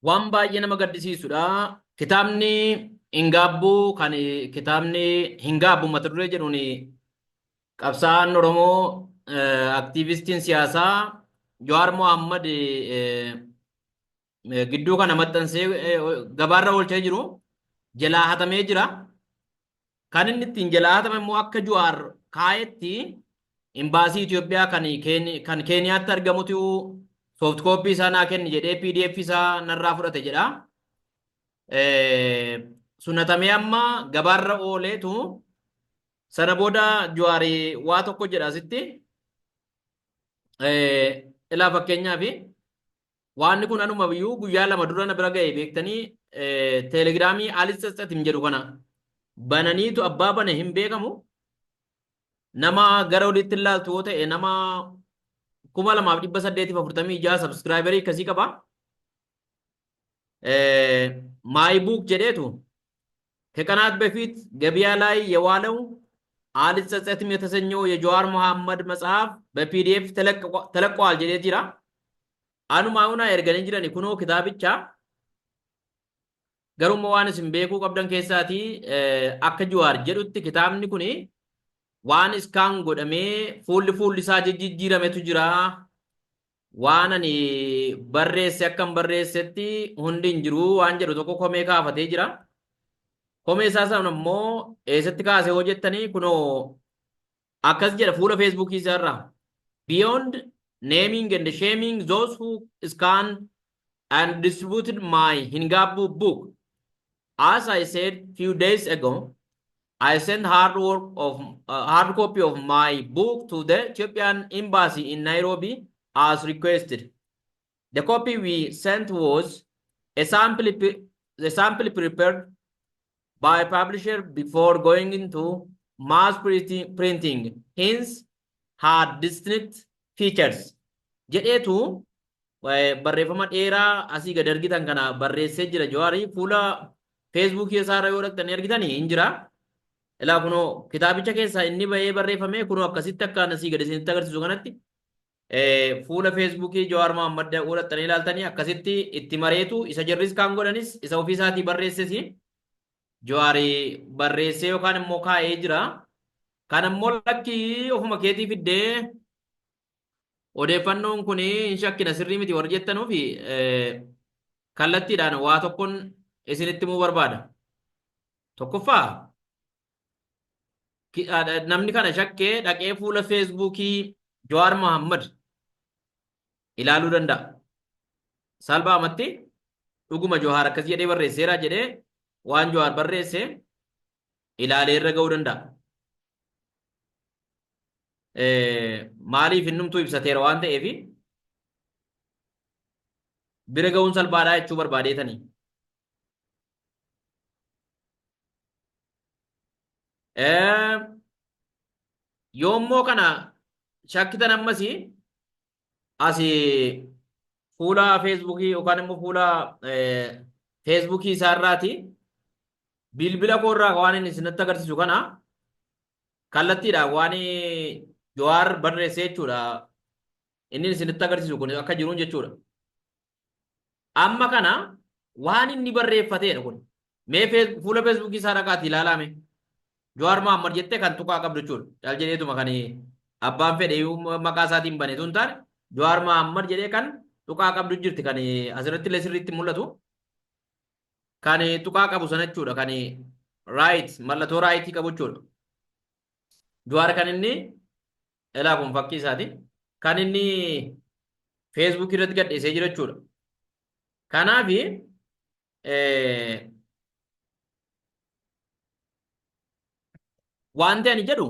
Waan baay'ee nama gaddisiisudha. Kitaabni hin gaabbuu kan kitaabni hin gaabbu mata duree jedhuun qabsaa'aan Oromoo aktiivistiin siyaasaa Jawaar Mohammad gidduu kana maxxansee gabaarra oolchee jiru jalaa hatamee jira. Kan inni ittiin jalaa hatame immoo akka Jawaar kaayetti imbaasii Itoophiyaa kan Keeniyaatti argamutu soft copy isaa naa kenni jedhee PDF isaa narraa fudhate jedha. Sun hatamee amma gabaarra ooleetu sana booda Jawaar waa tokko jedha asitti. Ilaa fakkeenyaaf Waanni kun anuma iyyuu guyyaa 2 dura na bira ga'e beektanii teelegiraamii Alis Tsatsatim jedhu kana bananiitu abbaa bane hin beekamu. Nama gara olitti ilaaltu yoo ta'e nama 2846 sabskraayibarii akkasii qaba. My book jedheetu ከቀናት በፊት ገበያ ላይ የዋለው አልጸጸትም የተሰኘው የጀዋር መሐመድ መጽሐፍ በፒዲኤፍ ተለቀዋል jedhee jira. Anuma una erganii jirani kunoo kitaabicha garuu waan isin beekuu qabdan keessaatii akka Jawaar jedhutti kitaabni kun waan iskaan godhamee fuulli fuulli isaa jijjiirametu jira. Waan ani barreesse akkan barreessetti hundi hin jiru waan jedhu tokko komee kaafatee jira. Komee isaa sana immoo eessatti kaase hoo jettanii kunoo akkas jedha fuula feesbuukii isaa irraa. Beyond naming and shaming those who scanned and distributed my Hingabu book. As I said few days ago, I sent hard copy of my book to the Ethiopian embassy in Nairobi as requested. The copy we sent was a sample prepared by publisher before going into mass printing. Hence, had distinct features. Jedheetu barreeffama dheeraa asii gad argitan kana barreessee jira Jawaarii fuula feesbuukii isaarra yoo dhaqxanii argitanii hin jira. Ilaa kunoo kitaabicha keessaa inni bahee barreeffame kunoo akkasitti akka asii gad isinitti agarsiisu kanatti fuula feesbuukii Jawaar Mohammad yoo dhaqxanii ilaaltanii akkasitti itti mareetu isa jarris kaan godhanis isa ofii isaatii barreesses Jawaarii barreessee yookaan immoo kaa'ee jira. Kan immoo lakkii ofuma keetii fiddee odeeffannoon kun hin shakkina sirrii miti warri jettanuufi kallattiidhaan waa tokkoon isinitti himuu barbaada. Tokkoffaa namni kana shakkee dhaqee fuula feesbuukii Jawaar Mohammad ilaaluu danda'a. Salphaamatti dhuguma Jawaar akkas jedhee barreesseera jedhee waan Jawaar barreesse ilaalee irra ga'uu danda'a. Maaliif innumtuu ibsateera waan ta'eef bira ga'uun salphaadhaa jechuu barbaadeetanii. Yoommoo kana shakkitan ammas asi fuula feesbuukii yookaan immoo fuula feesbuukii isaarraati bilbila koorraa waan inni isinitti agarsiisu kana kallattiidhaan waan Jawaar barreesse jechuudha. Inni isinitti agarsiisu kun akka jiruun jechuudha. Amma kana waan inni barreeffateedha kun. Mee fuula feesbuukii isaa dhaqaatii ilaalaa mee. Jawaar Mohammad jettee kan tuqaa qabdu jechuudha. Cal jedheetuma kan abbaan fedhe iyyuu maqaa isaatiin bane tun taane Jawaar Mohammad jedhee kan tuqaa qabdu jirti kan asirratti illee sirriitti mul'atu. Kan tuqaa qabu sana jechuudha. Kan right mallattoo raayitii qabu jechuudha. Jawaar kan inni ilaa kun fakkii isaati. Kan inni Facebook irratti gadhiisee jira jechuudha. Kanaaf wanti ani jedhu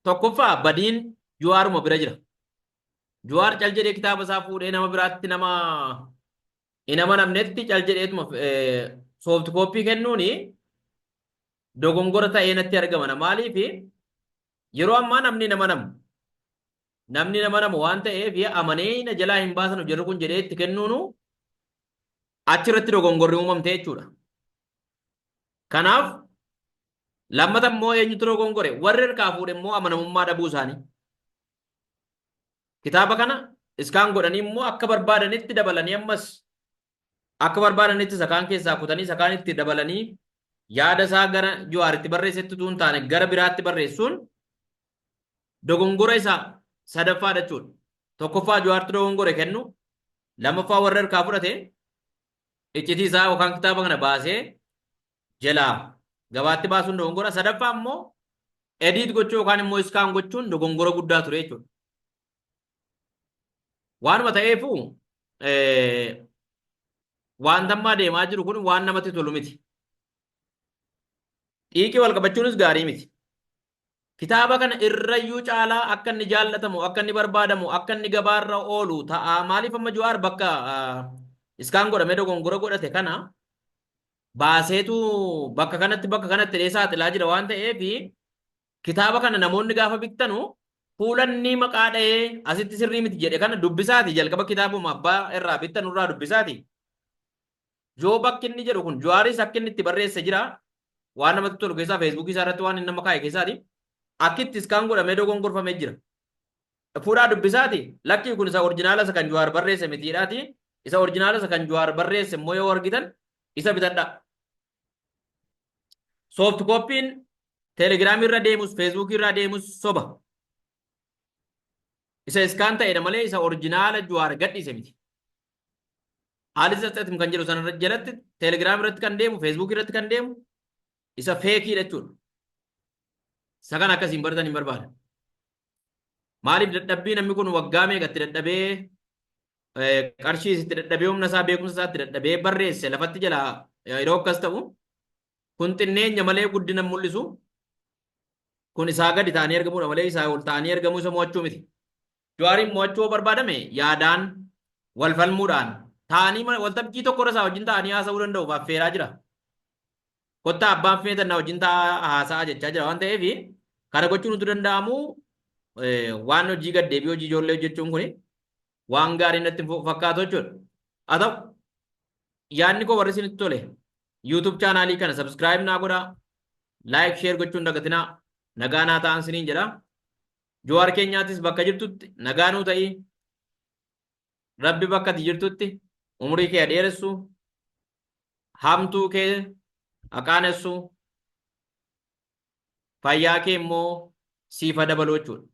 tokkoffaa badiin Jawaaruma bira jira. Jawaar cal jedhee kitaaba isaa fuudhee nama biraatti nama hin amanamnetti cal jedheetuma soft copy kennuuni dogongora ta'ee natti argama. Maaliif yeroo ammaa namni nama namu namni nama namu waan ta'eef amanee na jalaa hin baasanu jarri kun jedhee itti kennuunu achirratti dogongorri uumamte jechuudha. Kanaaf lammata immoo eenyutu dogongore warri harkaa fuudhe immoo amanamummaa dhabuu isaanii. Kitaaba kana iskaan godhanii immoo akka barbaadanitti dabalanii ammas Akka barbaadanitti isa kaan keessaa kutanii isa kaan itti dabalanii yaada isaa gara Jawaaritti barreessetti utuu hin taane gara biraatti barreessuun dogongora isa sadaffaadha jechuudha. Tokkoffaa Jawaartu dogongore kennu, lammaffaa warra harkaa fudhate iccitii isaa yookaan kitaaba kana baasee jalaa gabaatti baasuun dogongora. Sadaffaa immoo ediit gochuu yookaan immoo iskaan gochuun dogongora guddaa ture jechuudha. Waanuma ta'eefu wanta ammaa deemaa jiru kun waan namatti tolu miti. Xiiqii wal qabachuunis gaarii miti. Kitaaba kana irrayyuu caalaa akka inni jaallatamu, akka inni barbaadamu, akka inni gabaarra oolu ta'a. Maaliif amma Jawaar bakka iskaan godhamee dogongora godhate kana baaseetu bakka kanatti bakka kanatti jedhee saaxilaa jira waan ta'eef kitaaba kana namoonni gaafa bittanu fuula inni maqaa dha'ee asitti sirrii miti jedhe kana dubbisaati jalqaba kitaabuma abbaa irraa bittan irraa dubbisaati. Yoo bakki inni jedhu kun Jawaaris akka inni itti barreesse jira. Waan namatti tolu keessaa feesbuukii isaa irratti waan inni nama kaa'e keessaati. Akki itti iskaan godhamee dogongorfamee jira. Fuudhaa dubbisaati lakkii kun isa orjinaala isa kan Jawaar barreesse mitiidhaati. Isa orjinaala isa kan Jawaar barreesse immoo yoo argitan isa bitadhaa. Soft kooppiin teelegiraamii irra deemus feesbuukii irra deemus soba. Isa iskaan ta'edha malee isa orjinaala Jawaar gadhiise miti. Haalli saxatim kan jedhu sana jalatti teelegiraam irratti kan deemu feesbuukii irratti kan deemu isa feekiidha jechuudha. Isa kana akkasiin baratan hin barbaada. Maaliif dadhabbii namni kun waggaa meeqatti dadhabee qarshii itti dadhabee humna isaa beekumsa isaa itti dadhabee barreesse lafatti jalaa yeroo akkas ta'u kun xinneenya malee guddina mul'isu kun isaa gadi ta'anii argamuudha malee isaa ol ta'anii argamuu isa mo'achuu miti. Jawaariin mo'achuu yoo barbaadame yaadaan wal falmuudhaan ta'anii waltajjii tokko irra isaa wajjin ta'anii haasa'uu danda'uuf affeeraa jira. Kottaa abbaan feetan na wajjin taa'aa haasa'aa jechaa jira waan ta'eef kana gochuun utuu danda'amu waan hojii gad deebii hojii ijoollee hojjechuun kun waan gaarii natti fakkaatu jechuudha. Haa ta'u yaadni koo warri isinitti tole YouTube chaanaalii kana subscribe naa godhaa like share gochuun dagatinaa nagaa naa ta'an siniin jedha. Jawaar keenyaatis bakka jirtutti nagaa nuu ta'ii Rabbi bakka ati jirtutti umurii kee dheeressu hamtuu kee haqaanessu fayyaa kee immoo siif haa dabalu jechuudha.